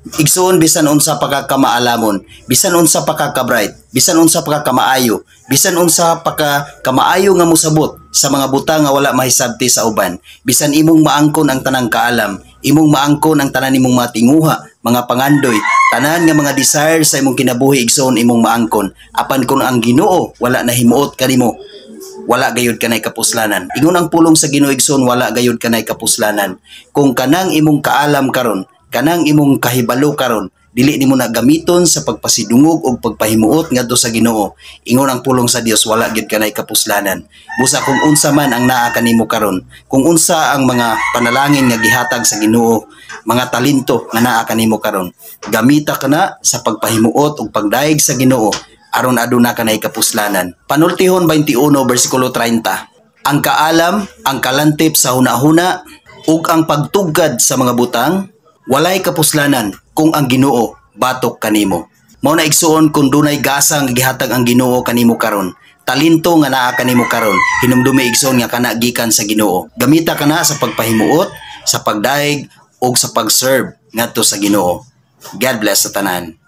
Igsuon, bisan unsa pa ka kamaalamon, bisan unsa pa ka ka-bright, bisan unsa pa ka kamaayo, bisan unsa pa ka kamaayo nga mosabot sa mga butang nga wala mahisabti sa uban, bisan imong maangkon ang tanang kaalam, imong maangkon ang tanan nimong mga tinguha, mga pangandoy, tanan nga mga desire sa imong kinabuhi, igsuon, imong maangkon. Apan kung ang Ginoo wala nahimuot kanimo, wala gayud kanay kapuslanan. Ingon ang pulong sa Ginoo, igsoon, wala gayud kanay kapuslanan. Kung kanang imong kaalam karon, kanang imong kahibalo karon, dili nimo na gamiton sa pagpasidungog og pagpahimuot ngadto sa Ginoo, ingon ang pulong sa Dios, wala gyud kanay kapuslanan. Busa kung unsa man ang naa kanimo karon, kung unsa ang mga panalangin nga gihatag sa Ginoo, mga talento nga naa kanimo karon, gamita kana sa pagpahimuot ug pagdayeg sa Ginoo aron aduna kanay kapuslanan. Panultihon 21 bersikulo 30. Ang kaalam, ang kalantip sa hunahuna ug ang pagtugkad sa mga butang walay kapuslanan kung ang Ginoo batok kanimo. Mao na, igsuon, kung dunay gasa nga gihatag ang Ginoo kanimo karon, talento nga naa kanimo karon, hinumdumi, igsuon, nga kana gikan sa Ginoo. Gamita kana sa pagpahimuot, sa pagdayeg ug sa pag-serve ngadto sa Ginoo. God bless sa tanan.